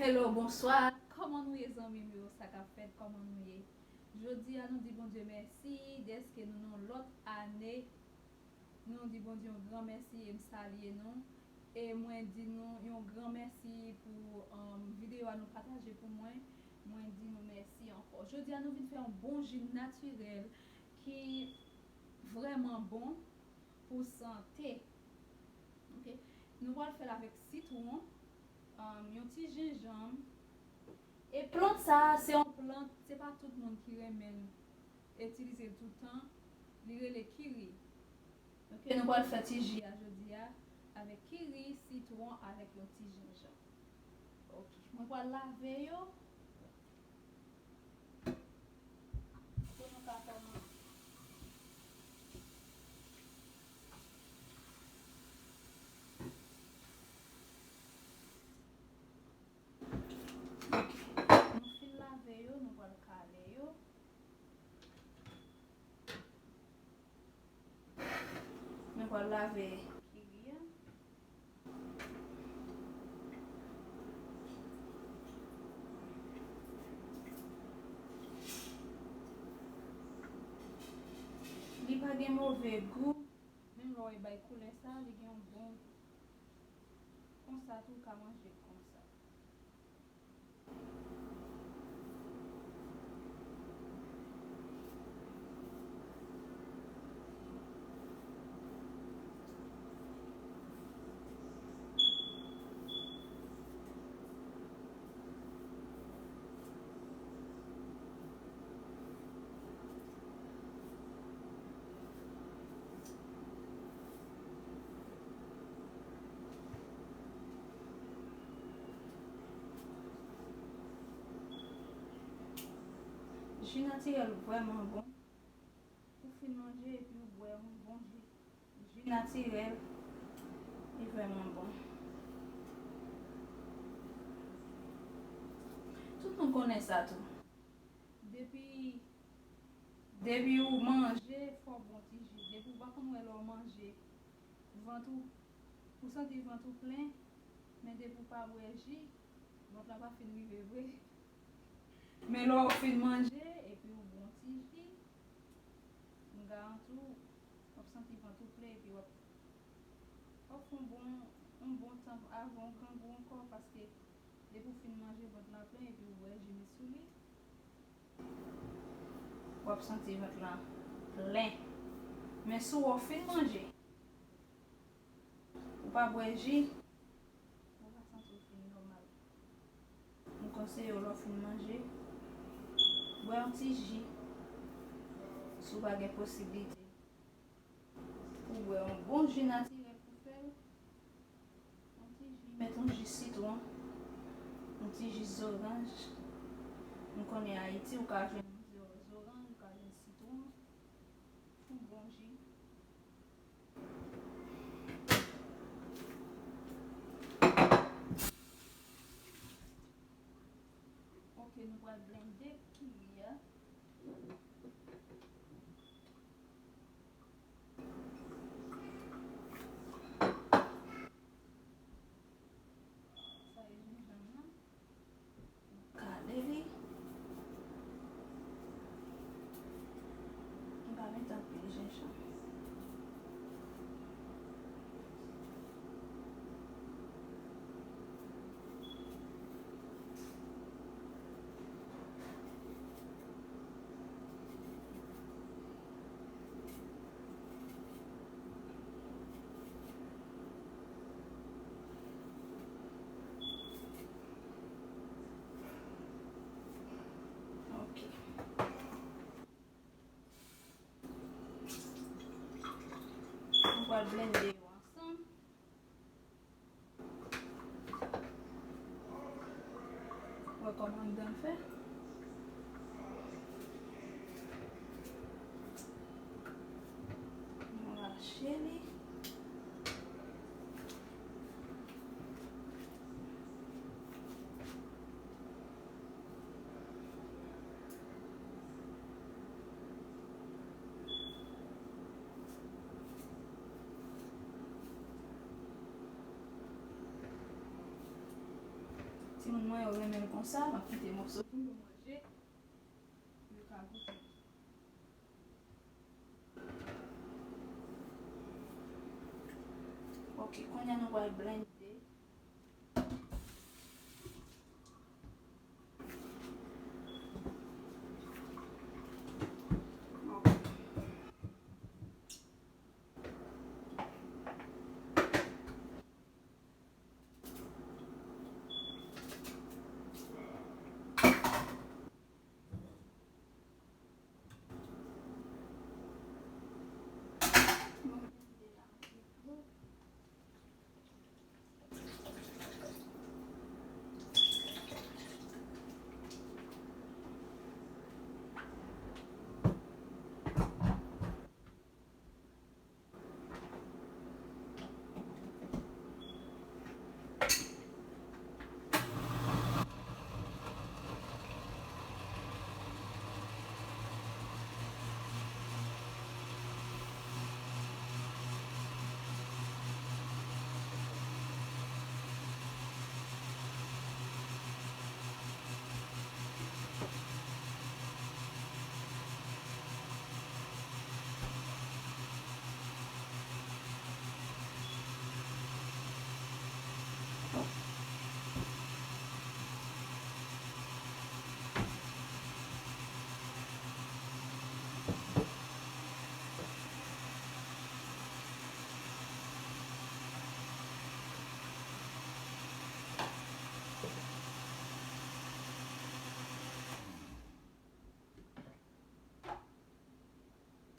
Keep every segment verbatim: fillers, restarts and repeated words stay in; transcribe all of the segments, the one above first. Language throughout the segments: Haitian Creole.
Hello, bonswa. Kòman nou ye, zanmi m yo? Sa k ap fèt? Kòman nou ye? Jodi a, nou di Bondye mèsi dèske nou nan yon lòt ane. Nou di Bondye yon gran mèsi e m salye nou. E mwen di nou yon gran mèsi pou, um, videyo a nou pataje pou mwen. Mwen di nou mèsi ankò. Jodi a, nou vin fè yon bon ji natirèl ki vrèman bon pou sante. Ok? Nou pral fè l avèk sitwon, um, yon ti jenjanm. E plant sa a, se yon plant, se pa tout moun ki renmen l, itilize l toutan. Li rele kiri. Ok, nou pral fè ti ji a jodi a avèk kiri, sitwon, avèk yon ti jenjanm. Ok, mwen pral lave yo. Pou nou ka kòmanse. Ok. Nou fin lave yo, nou pral kale yo. Nou pral lave kiri a. Li pa gen move gou, menm lè w bay koulè sa, li gen yon bon. Konsa tou, w ka manje l konsa. Ji natirèl vrèman bon. Ou fin manje epi ou bwè yon bon ji. Ji natirèl, li vrèman bon. Tout moun konnen sa tou. Depi, depi ou manje, fò w bwè yon ti ji. Depi ou pa konn wè lè w manje, vant ou, ou santi vant ou plen, men depi ou pa bwè ji, vant la pa fin rive vre. Men lè w fin manje, epi ou bwè yon ti ji, m garanti w, w ap santi vant ou plen, epi w ap, w ap fè yon bon, yon bon tan avan w grangou ankò, paske depi w fin manje, vant la plen, epi w bwè ji sou li, w ap santi vant lan plen. Men si w fin manje, ou pa bwè ji, ou pa santi w fin nòmal. M konseye w lè w fin manje, bwè yon ti ji, si w pa gen posiblite pou w bwè yon bon ji natirèl pou fè l. Yon ti ji, mete yon ji sitwon, yon ti ji zoranj. M konnen Ayiti, ou ka jwenn zo-, zoranj, ou ka jwenn sitwon. Yon bon ji. Ok, nou pral blende kiri a. Sa e jenjanm nan. Kale li. M pa met anpil jenjanm. Ok. Nou pral blende yo ansanm. Wè kòman l byen fè. Nou rache li. Timoun mwen yo renmen l konsa, m ap kite mòso pou yo manje. Yo ka goute. Ok, kounye a nou pral blende.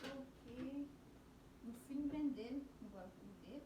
Ok, nou fin blende l, nou pral koude l.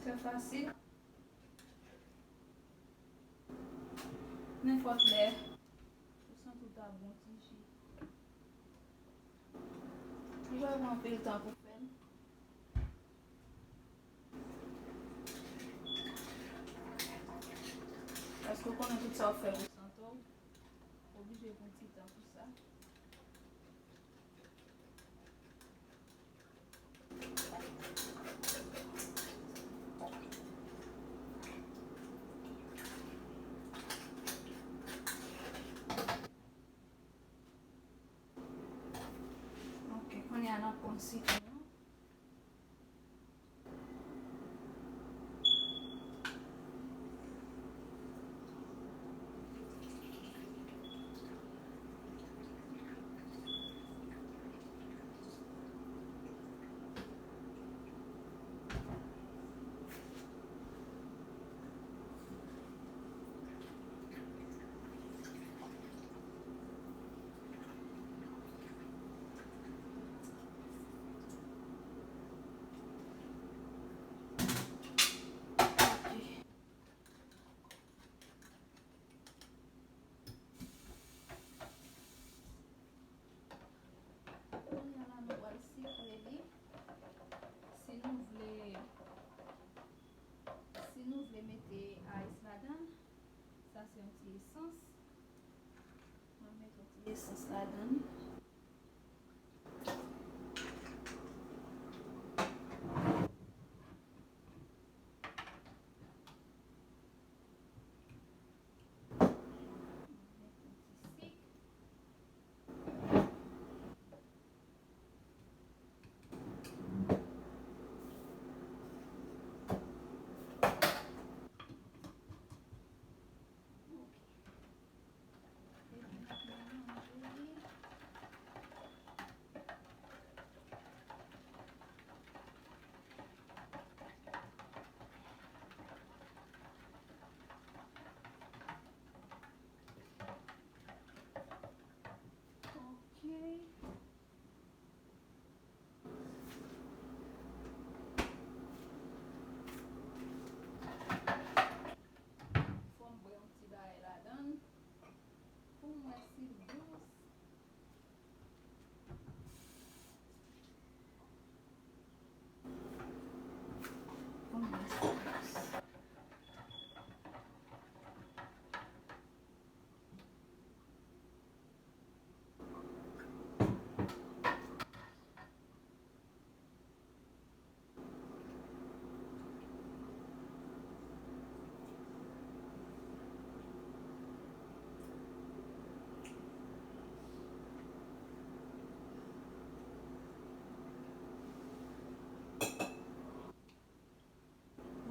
Trè fasil. Nenpòt lè, ou santi w ta bon ti ji. Ou pa pran anpil tan pou fè l. Paske w konnen tout sa w fè pou sante w, w oblije pran ti tan pou sa. Ok, kounye a n ap pran sitwon an. Kounye a la, nou pral sikle li. Si nou vle, si nou vle mete ayis ladan l, sa se yon ti esans. Mwen mete yon ti esans ladan l.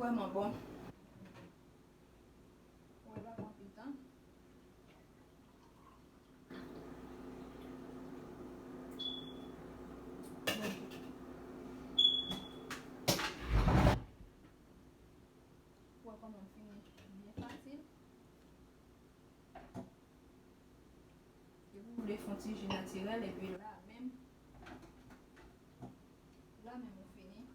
Vrèman bon. Ou wè, pa pran anpil tan. Bon. Ou wè kòman m fini byen fasil. Epi ou vle fè yon ti ji natirèl, epi la menm, la menm ou fini.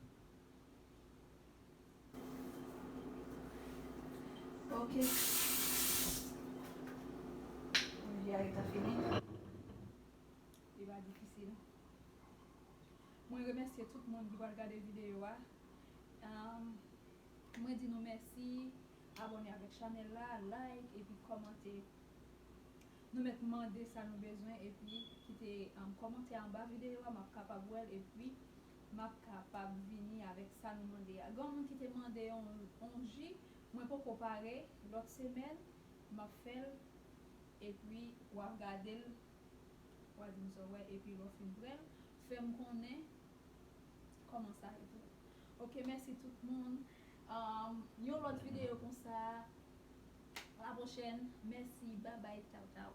Ok. Ji a gentan fini. Li pa difisil. Mwen remèsye tout moun ki pral gade videyo a. Am, mwen di nou mèsi. Abòne avèk chanèl la, like epi kòmante. Nou mèt mande sa nou bezwen epi kite, um, kòmantè anba videyo a, m ap kapab wè l epi m ap kapab vini avèk sa nou mande a. Gen moun ki te mande yon, yon ji, mwen poko pare, lòt semèn m ap fè l epi w a gade l, w a di m sa w wè epi lè w fin prè l, fè m konnen kòman sa ye pou ou. Ok, mèsi tout moun. Um, yon lòt videyo konsa. La pwochèn. Mèsi. Babay. Tchaw, tchaw.